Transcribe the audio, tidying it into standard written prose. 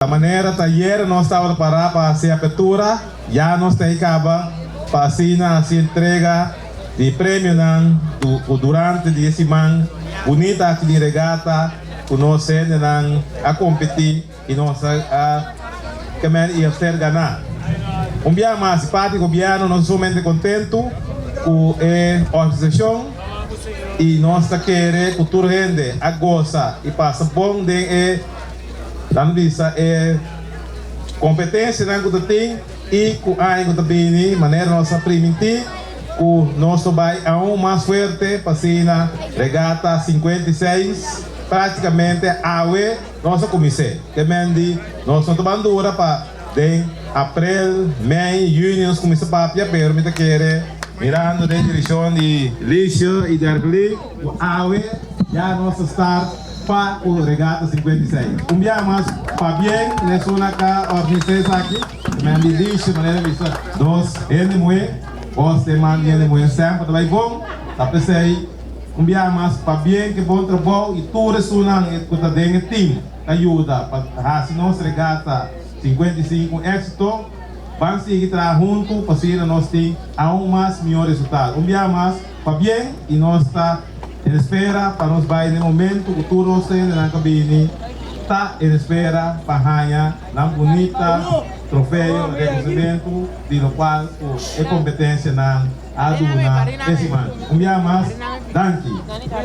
Manera ta ayera nos tabata para pa hasi apertura, ya nos ta kaba pa asina hasi entrega di premionan ku durante di e siman bunita aki di regata ku nos hendenan a kompetí i nos a kemen i a ser ganá. Un bia mas, di parti gobièrnu nos ta sumamente kontentu ku e organisashon i nos ta kere ku tur hende a gosa i pasa bon den e Nan bisa e kompetensianan ku ta tin i ku aña ku ta bini, manera nos a primintí ku nos lo bai aun mas fuerte pa asina Regata 56 práktikamente awe nos a kumins'é. Ke men di nos no ta ban dura pa den aprel, mei, yüni nos kuminsá papia, pero mi ta kere mirando den direkshon di Licio i Dergely ku awe ya nos ta start. Pa ku Regata 56. Un bia mas pabien n'esun a ka organisá esaki. Men di Licia manera bisa dos hende muhé. Bos den man di hende muhé semper ta bai bon. Ta p'esei un bia mas pabien ku e bon trabou i tur esunnan ku ta den e team ta yuda pa hasi nos Regata 55 un éksito. Ban sigui traha huntu pa asina nos tin aun mas mihó resultado. Un bia mas pabien i nos ta. En espera pa nos bai den momento ku tur nos hendenan ka bini ta en espera pa haña nan bunita trofeo rekonosementu di lokual ku e kompetensianan a duna e siman. Un bia mas, danki.